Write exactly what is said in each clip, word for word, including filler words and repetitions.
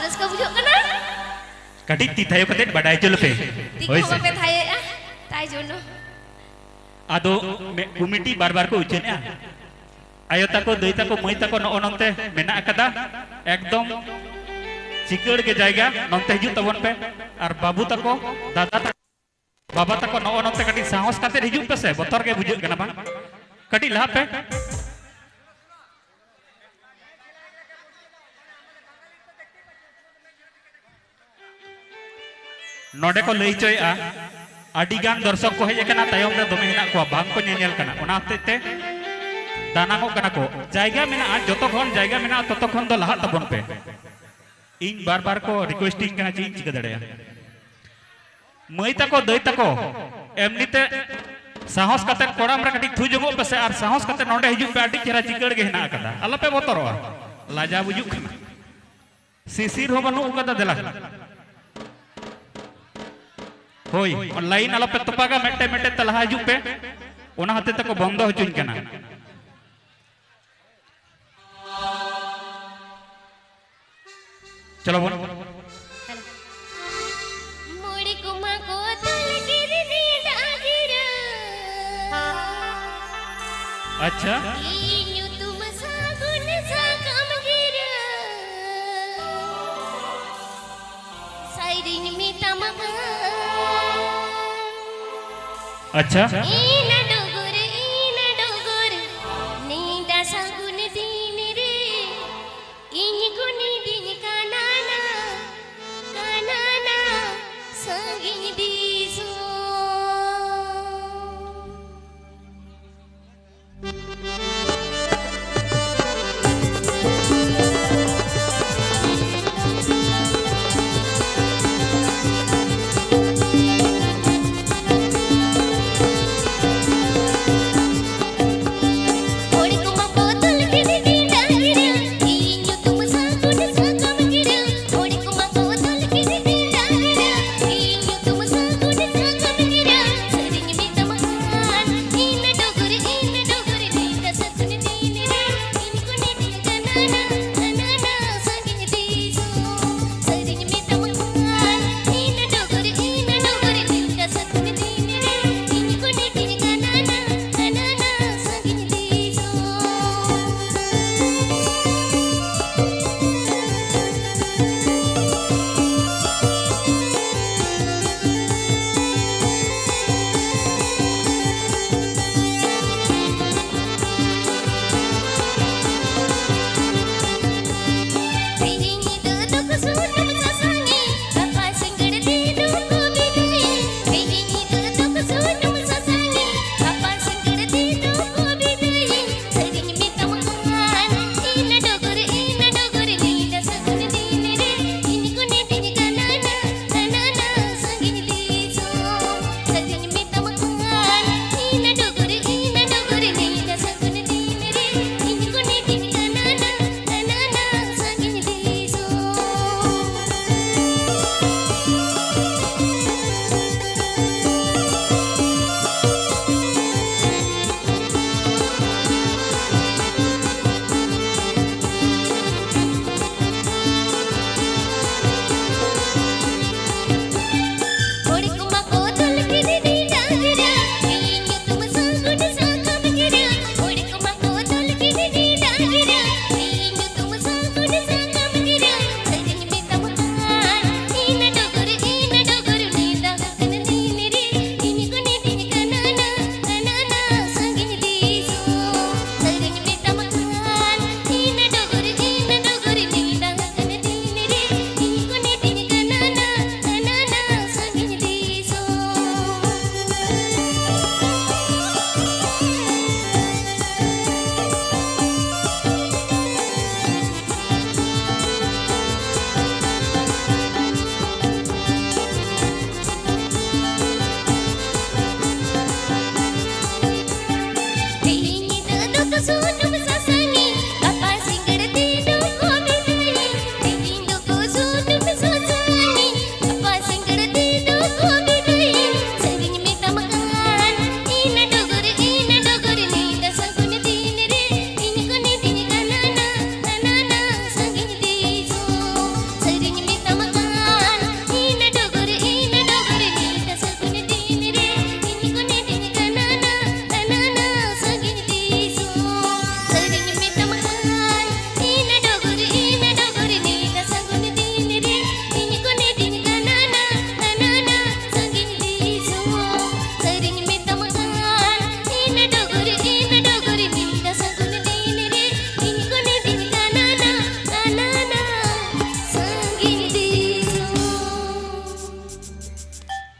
ᱨᱟᱹᱥᱠᱟᱹ ᱵᱩᱡᱷᱟᱹᱜ ᱠᱟᱱᱟ᱾ ᱠᱟᱹᱴᱤᱡ ᱛᱤ ᱛᱷᱟᱭᱚ ᱠᱟᱛᱮ ᱵᱟᱰᱟᱭ ᱦᱚᱪᱚ ᱞᱮᱯᱮ᱾ ᱛᱤ ᱦᱳᱭ ᱠᱚᱦᱚᱸ ᱥᱮ᱾ ᱵᱟᱯᱮ ᱛᱷᱟᱭᱚᱭᱮᱫᱼᱟ, ᱛᱟᱭ ᱡᱚᱱᱚ᱾ ᱟᱫᱚ ᱢᱮ-, ᱠᱚᱢᱤᱴᱤ ᱵᱟᱨ ᱵᱟᱨ ᱠᱚ ᱩᱪᱷᱟᱹᱱᱮᱜᱼᱟ᱾ ᱟᱭᱳ ᱛᱟᱠᱚ, ᱫᱟᱹᱭ ᱛᱟᱠᱚ, ᱢᱟᱹᱭ ᱛᱟᱠᱚ ᱱᱚᱜᱼᱚ ᱱᱚᱱᱛᱮ ᱢᱮᱱᱟᱜ ᱟᱠᱟᱫᱟ᱾ ᱮᱠᱫᱚᱢ ᱪᱤᱠᱟᱹᱲ ᱜᱮ ᱡᱟᱭᱜᱟ, ᱱᱚᱱᱛᱮ ᱦᱤᱡᱩᱜ ᱛᱟᱵᱚᱱ ᱯᱮ᱾ ᱟᱨ ᱵᱟᱹᱵᱩ ᱛᱟᱠᱚ, ᱫᱟᱫᱟ ᱛᱟᱠᱚ, ᱵᱟᱵᱟ ᱛᱟᱠᱚ ᱱᱚᱜᱼᱚ ᱱᱚᱛᱮ ᱠᱟᱹᱴᱤᱡ ᱥᱟᱦᱚᱥ ᱠᱟᱛᱮ ᱦᱤᱡᱩᱜ ᱯᱮᱥᱮ, ᱵᱚᱛᱚᱨ ᱜᱮ ᱵᱩᱡᱷᱟᱹᱜ ᱠᱟᱱᱟ ᱵᱟᱝ? ᱠᱟᱹᱴᱤᱡ ᱞᱟᱦᱟ ᱯᱮ᱾ ᱱᱚᱰᱮ ᱠᱚ ᱞᱟᱹᱭ ᱦᱚᱪᱚᱭᱮᱫᱼᱟ, ᱟᱹᱰᱤ ᱜᱟᱱ ᱫᱚᱨᱥᱚᱠ ᱠᱚ ᱦᱮᱡ ᱟᱠᱟᱱᱟ, ᱛᱟᱭᱚᱢ ᱨᱮ ᱫᱚᱢᱮ ᱦᱮᱱᱟᱜ ᱠᱚᱣᱟ, ᱵᱟᱝ ᱠᱚ ᱧᱮᱧᱮᱞ ᱠᱟᱱᱟ᱾ ᱚᱱᱟ ᱦᱚᱛᱮᱡ ᱛᱮ ᱫᱟᱱᱟᱝᱚᱜ ᱠᱟᱱᱟ ᱠᱚ᱾ ᱡᱟᱭᱜᱟ ᱢᱮᱱᱟᱜᱼᱟ, ᱡᱚᱛᱚ ᱠᱷᱚᱱ ᱡᱟᱭᱜᱟ ᱢᱮᱱᱟᱜᱼᱟ, ᱛᱚᱛᱚ ᱠᱷᱚᱱ ᱫᱚ ᱞᱟᱦᱟᱜ ᱛᱟᱵᱚᱱ ᱯᱮ᱾ ᱤᱧ ᱵᱟᱨ ᱵᱟᱨ ᱠᱚ ᱨᱤᱠᱩᱭᱮᱥᱴᱤᱧ ᱠᱟᱱᱟ, ᱪᱮᱫ ᱤᱧ ᱪᱤᱠᱟᱹ ᱫᱟᱲᱮᱭᱟᱜᱼᱟ? ᱢᱟᱹᱭ ᱛᱟᱠᱚ, ᱫᱟᱹᱭ ᱛᱟᱠᱚ, ᱮᱢᱱᱤ ᱛᱮ ᱥᱟᱦᱚᱥ ᱠᱟᱛᱮ ᱠᱚᱲᱟᱢ ᱨᱮ ᱠᱟᱹᱴᱤᱡ ᱛᱷᱩ ᱡᱚᱝᱚᱜ ᱯᱮᱥᱮ ᱟᱨ ᱥᱟᱦᱚᱥ ᱠᱟᱛᱮ ᱱᱚᱰᱮ ᱦᱤᱡᱩᱜ ᱯᱮ, ᱟᱹᱰᱤ ᱪᱮᱦᱨᱟ ᱪᱤᱠᱟᱹᱲ ᱜᱮ ᱦᱮᱱᱟᱜ ᱟᱠᱟᱫᱟ, ᱟᱞᱚᱯᱮ ᱵᱚᱛᱚᱨᱚᱜᱼᱟ᱾ ᱞᱟᱡᱟᱣ ᱵᱩᱡᱩᱜ ᱠᱟᱱᱟ, ᱥᱤᱥᱤᱨ ᱦᱚᱸ ᱵᱟᱹᱱᱩᱜ ᱟᱠᱟᱫᱟ᱾ ᱫᱮᱞᱟ, ᱦᱳᱭ, ᱞᱟᱭᱤᱱ ᱟᱞᱚᱯᱮ ᱛᱚᱯᱟᱜᱟ, ᱢᱤᱫᱴᱮᱡ ᱢᱤᱫᱴᱮᱡ ᱛᱮ ᱞᱟᱦᱟ ᱦᱤᱡᱩᱜ ᱯᱮ, ᱚᱱᱟ ᱦᱚᱛᱮ ᱛᱮᱠᱚ ᱵᱚᱱᱫᱚ ᱦᱚᱪᱚᱧ ᱠᱟᱱᱟ᱾ ᱪᱚᱞᱚ ᱵᱚᱱ᱾ ᱢᱚᱬᱮ ᱠᱚᱢᱟ ᱠᱚ ᱛᱚᱞ ᱜᱤᱨᱤ ᱱᱮᱰᱟ ᱜᱤᱨᱟᱹ᱾ ᱟᱪᱪᱷᱟ᱾ ᱤᱧ ᱧᱩᱛᱩᱢ ᱥᱟᱹᱜᱩᱱ ᱥᱟᱠᱟᱢ ᱜᱤᱨᱟᱹ᱾ ᱥᱟᱭᱨᱤᱧ ᱢᱮᱛᱟᱢᱟ᱾ ᱟᱪᱪᱷᱟ᱾ ᱤᱱᱟᱹ ᱰᱚᱜᱚᱨ, ᱤᱱᱟᱹ ᱰᱚᱜᱚᱨ, ᱱᱮᱰᱟ ᱥᱟᱹᱜᱩᱱ ᱫᱤᱱ ᱨᱮ ᱤᱧ ᱠᱚ ᱱᱤᱫᱤᱧ ᱠᱟᱱᱟ ᱱᱟ, ᱠᱟᱱᱟ ᱱᱟ, ᱥᱟᱺᱜᱤᱧ ᱫᱤᱥᱚᱢ᱾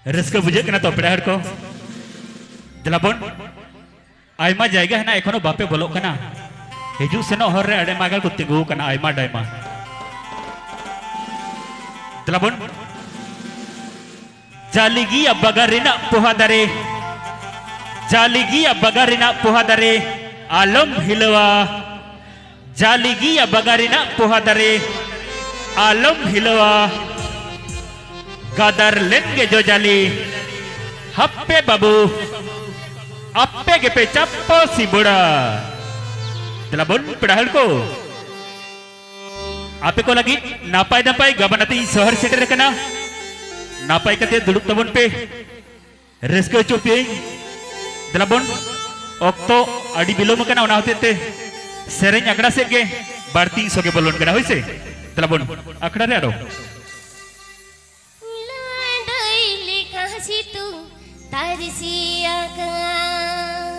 ᱨᱟᱹᱥᱠᱟᱹ ᱵᱩᱡᱷᱟᱹᱜ ᱠᱟᱱᱟ ᱛᱚ ᱯᱮᱲᱟ ᱦᱚᱲ ᱠᱚ? ᱫᱮᱞᱟ ᱵᱚᱱ, ᱟᱭᱢᱟ ᱡᱟᱭᱜᱟ ᱦᱮᱱᱟᱜ, ᱮᱠᱷᱚᱱᱳ ᱵᱟᱯᱮ ᱵᱚᱞᱚᱜ ᱠᱟᱱᱟ᱾ ᱦᱤᱡᱩᱜ ᱥᱮᱱᱚᱜ ᱦᱚᱨ ᱨᱮ ᱟᱹᱰᱤ ᱟᱭᱢᱟ ᱜᱟᱱ ᱠᱚ ᱛᱤᱸᱜᱩ ᱟᱠᱟᱱᱟ, ᱟᱭᱢᱟ ᱰᱟᱭᱢᱟ᱾ ᱫᱮᱞᱟ ᱵᱚᱱ, ᱡᱟᱞᱤᱜᱤᱭᱟ ᱵᱟᱜᱟᱱ ᱨᱮᱱᱟᱜ ᱯᱚᱦᱟ ᱫᱟᱨᱮ, ᱡᱟᱞᱤᱜᱤᱭᱟ ᱵᱟᱜᱟᱱ ᱨᱮᱱᱟᱜ ᱯᱚᱦᱟ ᱫᱟᱨᱮ, ᱟᱞᱚᱢ ᱦᱤᱞᱟᱹᱣᱟ᱾ ᱡᱟᱞᱤᱜᱤᱭᱟ ᱵᱟᱜᱟᱱ ᱨᱮᱱᱟᱜ ᱯᱚᱦᱟ ᱫᱟᱨᱮ, ᱟᱞᱚᱢ ᱦᱤᱞᱟᱹᱣᱟ᱾ ᱜᱟᱫᱟᱨ ᱞᱮᱱ ᱜᱮ ᱡᱚ ᱡᱟᱞᱤ, ᱦᱟᱯᱮ ᱵᱟᱹᱵᱩ, ᱟᱯᱮ ᱜᱮᱯᱮ ᱪᱟᱯᱚ ᱥᱤᱵᱚᱲᱟ᱾ ᱫᱮᱞᱟ ᱵᱚᱱ ᱯᱮᱲᱟ ᱦᱚᱲ ᱠᱚ, ᱟᱯᱮ ᱠᱚ ᱞᱟᱹᱜᱤᱫ ᱱᱟᱯᱟᱭ ᱱᱟᱯᱟᱭ ᱜᱟᱵᱟᱱ ᱟᱛᱮ ᱤᱧ ᱥᱚᱦᱚᱨ ᱥᱮᱴᱮᱨ ᱟᱠᱟᱱᱟ᱾ ᱱᱟᱯᱟᱭ ᱠᱟᱛᱮ ᱫᱩᱲᱩᱵ ᱛᱟᱵᱚᱱ ᱯᱮ, ᱨᱟᱹᱥᱠᱟᱹ ᱦᱚᱪᱚ ᱯᱮᱭᱟᱹᱧ᱾ ᱫᱮᱞᱟ ᱵᱚᱱ, ᱚᱠᱛᱚ ᱟᱹᱰᱤ ᱵᱤᱞᱚᱢ ᱟᱠᱟᱱᱟ, ᱚᱱᱟ ᱦᱚᱛᱮᱡ ᱛᱮ ᱥᱮᱨᱮᱧ ᱟᱠᱷᱲᱟ ᱥᱮᱫ ᱜᱮ ᱵᱟᱹᱲᱛᱤᱧ ᱥᱚᱜᱮ ᱵᱚᱞᱚᱱ ᱠᱟᱱᱟ, ᱦᱳᱭ ᱥᱮ? ᱫᱮᱞᱟ ᱵᱚᱱ, ᱟᱠᱷᱲᱟ ᱨᱮ ᱟᱨᱚ᱾ ᱞᱟᱹᱰᱟᱹᱭ ᱞᱮᱠᱟ ᱥᱤᱛᱩᱝ ᱛᱟᱨᱥᱤ ᱟᱠᱟᱱ᱾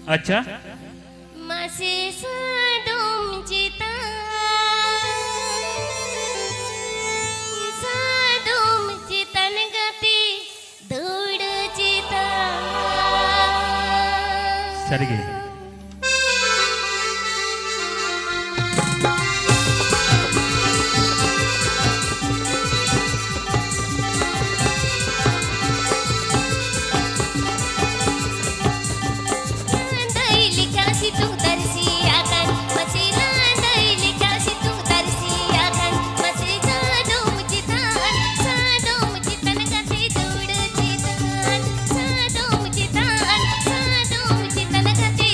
ᱟᱪᱪᱷᱟ᱾ ᱢᱟᱥᱮ ᱥᱟᱫᱚᱢ ᱪᱮᱛᱟᱱ, ᱥᱟᱫᱚᱢ ᱪᱮᱛᱟᱱ ᱜᱟᱛᱮ ᱫᱟᱹᱣᱲᱟᱹ ᱪᱮᱛᱟᱱ᱾ ᱥᱟᱹᱨᱤᱜᱮ᱾ ᱞᱟᱹᱰᱟᱹᱭ ᱞᱮᱠᱟ ᱥᱤᱛᱩᱝ ᱛᱟᱨᱥᱤ ᱟᱠᱟᱱ, ᱢᱟᱥᱮ ᱞᱟᱹᱰᱟᱹᱭ ᱞᱮᱠᱟ ᱥᱤᱛᱩᱝ ᱛᱟᱨᱥᱤ ᱟᱠᱟᱱ, ᱢᱟᱥᱮ ᱥᱟᱫᱚᱢ ᱪᱮᱛᱟᱱ, ᱥᱟᱫᱚᱢ ᱪᱮᱛᱟᱱ ᱜᱟᱛᱮ ᱫᱟᱹᱣᱲᱟᱹ ᱪᱮᱛᱟᱱ, ᱥᱟᱫᱚᱢ ᱪᱮᱛᱟᱱ, ᱥᱟᱫᱚᱢ ᱪᱮᱛᱟᱱ ᱜᱟᱛᱮ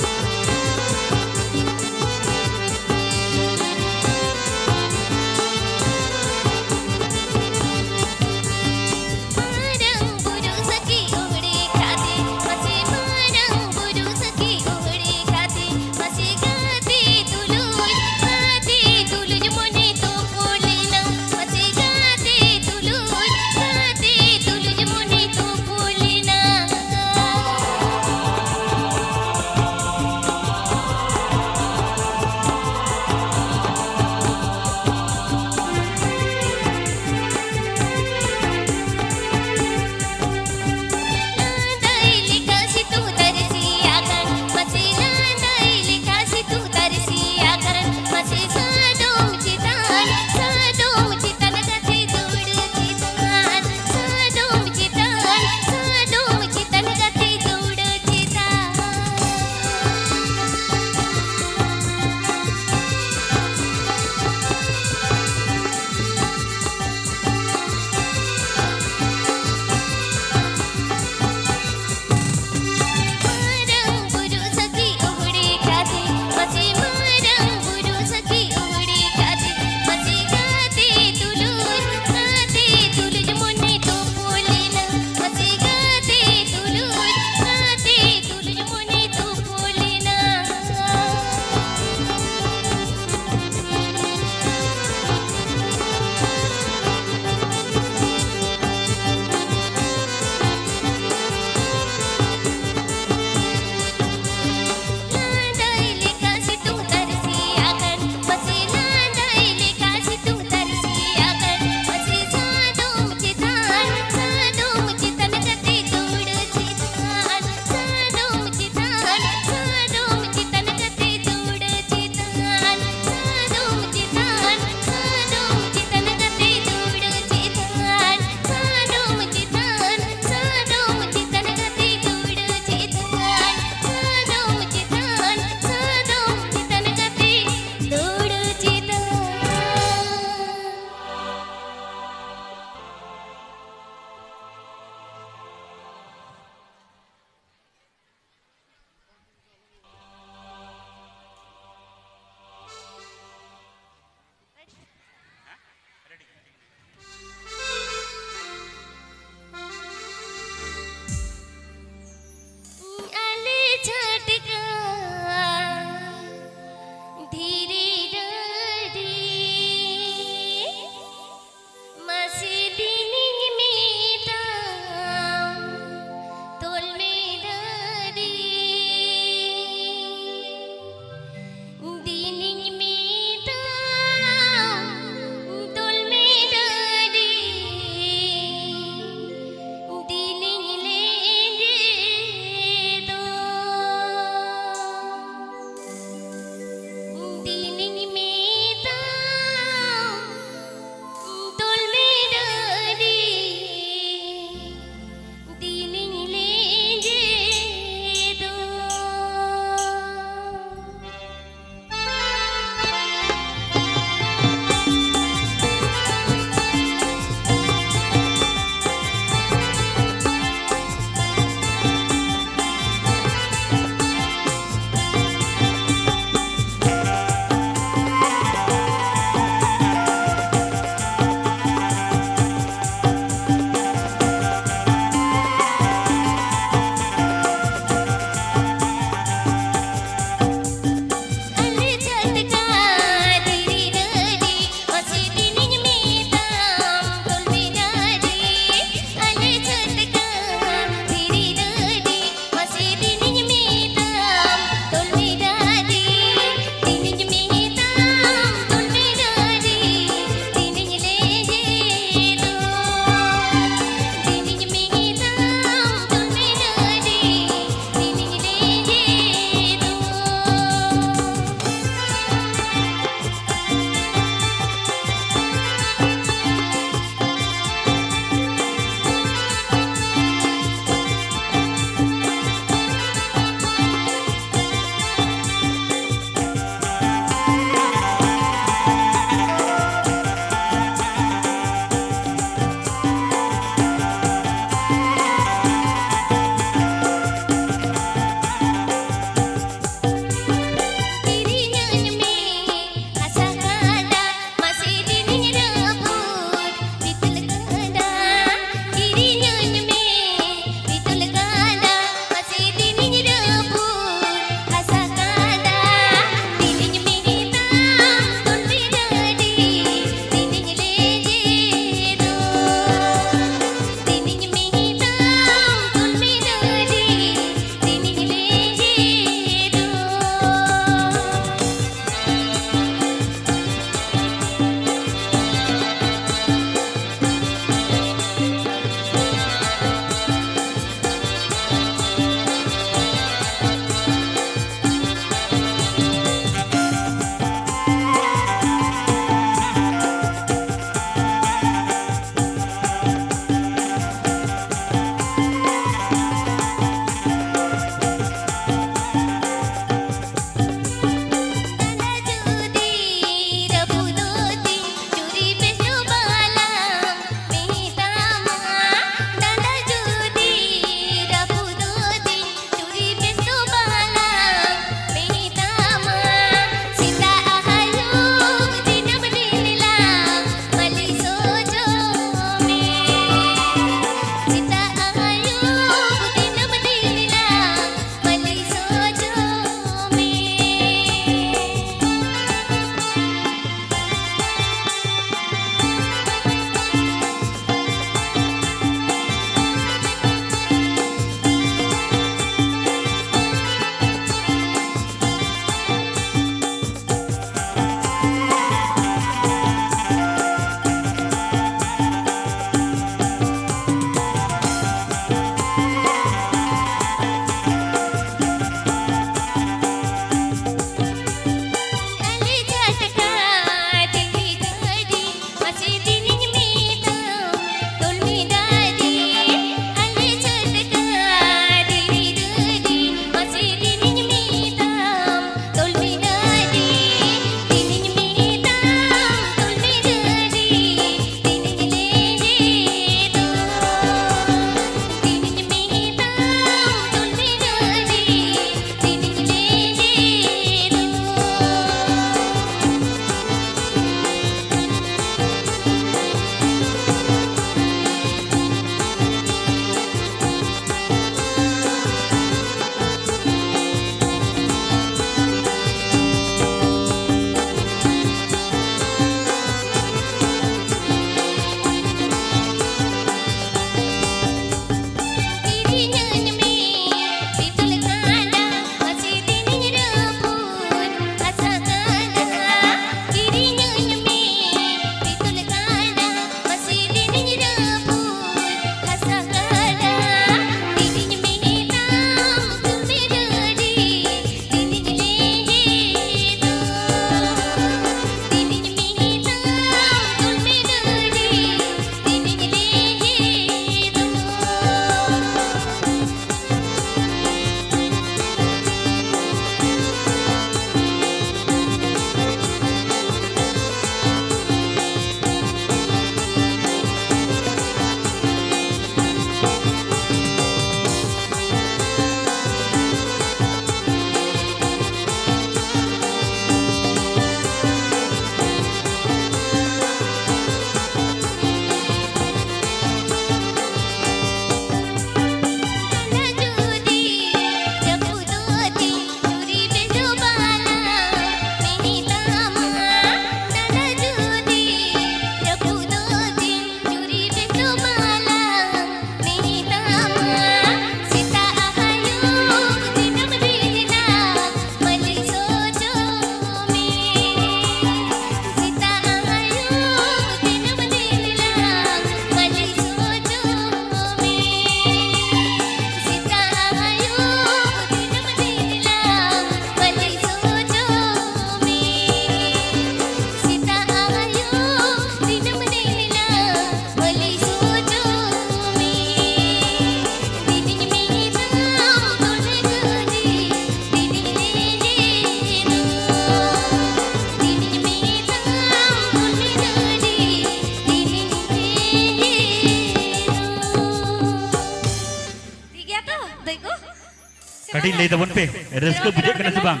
ᱠᱟᱹᱴᱤᱡ ᱞᱟᱹᱭ ᱛᱟᱵᱚᱱ ᱯᱮ, ᱨᱟᱹᱥᱠᱟᱹ ᱵᱩᱡᱷᱟᱹᱜ ᱠᱟᱱᱟ ᱥᱮ ᱵᱟᱝ?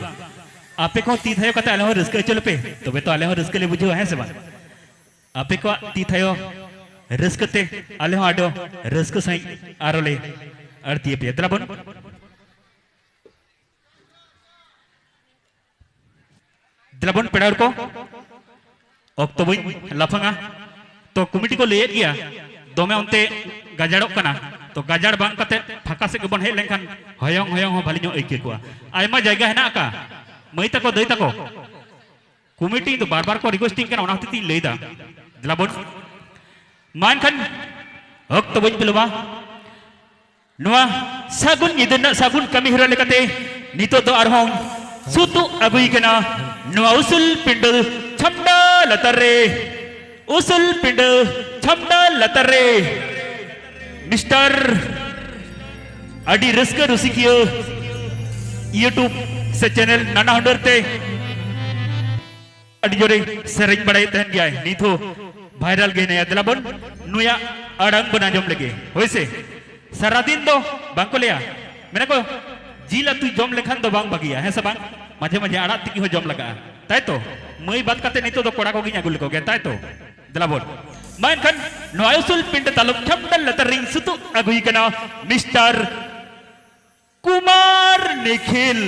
ᱟᱯᱮ ᱠᱚ ᱛᱤ ᱛᱷᱟᱭᱚ ᱠᱟᱛᱮ ᱟᱞᱮ ᱦᱚᱸ ᱨᱟᱹᱥᱠᱟᱹ ᱦᱚᱪᱚ ᱞᱮᱯᱮ, ᱛᱚᱵᱮ ᱛᱚ ᱟᱞᱮ ᱦᱚᱸ ᱨᱟᱹᱥᱠᱟᱹ ᱞᱮ ᱵᱩᱡᱷᱟᱹᱣᱟ, ᱦᱮᱸ ᱥᱮ ᱵᱟᱝ? ᱟᱯᱮ ᱠᱚᱣᱟᱜ ᱛᱤ ᱛᱷᱟᱭᱚ ᱨᱟᱹᱥᱠᱟᱹ ᱛᱮ ᱟᱞᱮ ᱦᱚᱸ ᱟᱹᱰᱤ ᱨᱟᱹᱥᱠᱟᱹ ᱥᱟᱺᱦᱤᱡ ᱟᱨᱚ ᱞᱮ ᱟᱹᱲᱛᱤ ᱟᱯᱮᱭᱟ᱾ ᱫᱮᱞᱟ ᱵᱚᱱ, ᱫᱮᱞᱟ ᱵᱚᱱ ᱯᱮᱲᱟ ᱦᱚᱲ ᱠᱚ, ᱚᱠᱛᱚ ᱵᱟᱹᱧ ᱞᱟᱯᱷᱟᱝᱟ᱾ ᱛᱚ ᱠᱚᱢᱤᱴᱤ ᱠᱚ ᱞᱟᱹᱭᱮᱫ ᱜᱮᱭᱟ, ᱫᱚᱢᱮ ᱚᱱᱛᱮ ᱜᱟᱡᱟᱲᱚᱜ ᱠᱟᱱᱟ, ᱛᱚ ᱜᱟᱡᱟᱲ ᱵᱟᱝ ᱠᱟᱛᱮ ᱯᱷᱟᱸᱠᱟ ᱥᱮᱫ ᱜᱮᱵᱚᱱ ᱦᱮᱡ ᱞᱮᱱᱠᱷᱟᱱ ᱦᱚᱭᱚᱝ ᱦᱚᱭᱚᱝ ᱦᱚᱸ ᱵᱷᱟᱞᱤ ᱧᱚᱜ ᱟᱹᱭᱠᱟᱹᱣ ᱠᱚᱜᱼᱟ᱾ ᱟᱭᱢᱟ ᱡᱟᱭᱜᱟ ᱦᱮᱱᱟᱜ ᱟᱠᱟᱫ, ᱢᱟᱹᱭ ᱛᱟᱠᱚ, ᱫᱟᱹᱭ ᱛᱟᱠᱚ, ᱠᱚᱢᱤᱴᱤ ᱫᱚ ᱵᱟᱨ ᱵᱟᱨ ᱠᱚ ᱨᱤᱠᱣᱮᱥᱴᱤᱝ ᱠᱟᱱᱟ, ᱚᱱᱟ ᱦᱚᱛᱮᱡ ᱛᱤᱧ ᱞᱟᱹᱭᱫᱟ᱾ ᱫᱮᱞᱟ ᱵᱚᱱ, ᱢᱟ ᱮᱱᱠᱷᱟᱱ ᱚᱠᱛᱚ ᱵᱟᱹᱧ ᱵᱤᱞᱚᱢᱟ᱾ ᱱᱚᱣᱟ ᱥᱟᱹᱜᱩᱱ ᱧᱤᱫᱟᱹ ᱨᱮᱱᱟᱜ ᱥᱟᱹᱜᱩᱱ ᱠᱟᱹᱢᱤ ᱦᱚᱨᱟ ᱞᱮᱠᱟᱛᱮ ᱱᱤᱛᱚᱜ ᱫᱚ ᱟᱨᱦᱚᱸ ᱥᱩᱛᱩᱜ ᱟᱹᱜᱩᱭ ᱠᱟᱱᱟ ᱱᱚᱣᱟ ᱩᱥᱩᱞ ᱯᱤᱸᱰᱟᱹ ᱪᱷᱟᱢᱰᱟ ᱞᱟᱛᱟᱨ ᱨᱮ, ᱩᱥᱩᱞ ᱯᱤᱸᱰᱟᱹ ᱪᱷᱟᱢᱰᱟ ᱞᱟᱛᱟᱨ ᱨᱮ ᱢᱤᱥᱴᱟᱨ ᱟᱹᱰᱤ ᱨᱟᱹᱥᱠᱟᱹ ᱨᱩᱥᱤᱠᱤᱭᱟᱹ YouTube ᱥᱮ ᱪᱮᱱᱮᱞ ᱱᱟᱱᱟ ᱦᱩᱱᱟᱹᱨ ᱛᱮ ᱟᱹᱰᱤ ᱡᱳᱨᱮ ᱥᱮᱨᱮᱧ ᱵᱟᱲᱟᱭᱮᱫ ᱛᱟᱦᱮᱱ ᱜᱮᱭᱟᱭ, ᱱᱤᱛ ᱦᱚᱸ ᱵᱷᱟᱭᱨᱟᱞ ᱜᱮ ᱦᱮᱱᱟᱭᱟ᱾ ᱫᱮᱞᱟ ᱵᱚᱱ ᱱᱩᱭᱟᱜ ᱟᱲᱟᱝ ᱵᱚᱱ ᱟᱸᱡᱚᱢ ᱞᱮᱜᱮ, ᱦᱳᱭ ᱥᱮ᱾ ᱥᱟᱨᱟᱫᱤᱱ ᱫᱚ ᱵᱟᱝ ᱠᱚ ᱞᱟᱹᱭᱟ, ᱢᱮᱱᱟ ᱠᱚ ᱡᱤᱞ ᱟᱹᱛᱩ ᱡᱚᱢ ᱞᱮᱠᱷᱟᱱ ᱫᱚ ᱵᱟᱝ ᱵᱷᱟᱹᱜᱤᱭᱟ, ᱦᱮᱸ ᱥᱮ ᱵᱟᱝ? ᱢᱟᱡᱷᱮ ᱢᱟᱡᱷᱮ ᱟᱲᱟᱜ ᱛᱤᱠᱤ ᱦᱚᱸ ᱡᱚᱢ ᱞᱟᱜᱟᱜᱼᱟ, ᱛᱟᱭ ᱛᱚ? ᱢᱟᱹᱭ ᱵᱟᱫ ᱠᱟᱛᱮ ᱱᱤᱛᱚᱜ ᱫᱚ ᱠᱚᱲᱟ ᱠᱚᱜᱮᱧ ᱟᱹᱜᱩ ᱞᱮᱠᱚ ᱜᱮ, ᱛᱟᱭ ᱛᱚ? ᱫᱮᱞᱟ ᱵᱚᱱ᱾ ᱢᱟ ᱮᱱᱠᱷᱟᱱ ᱱᱚᱣᱟ ᱩᱥᱩᱞ ᱯᱤᱸᱰᱟᱹ ᱛᱟᱞᱚᱵ ᱪᱷᱟᱢᱰᱟ ᱞᱟᱛᱟᱨ ᱨᱤᱧ ᱥᱩᱛᱩᱜ ᱟᱹᱜᱩᱭ ᱠᱟᱱᱟ ᱢᱤᱥᱴᱟᱨ ᱠᱩᱢᱟᱨ ᱱᱤᱠᱷᱤᱞ᱾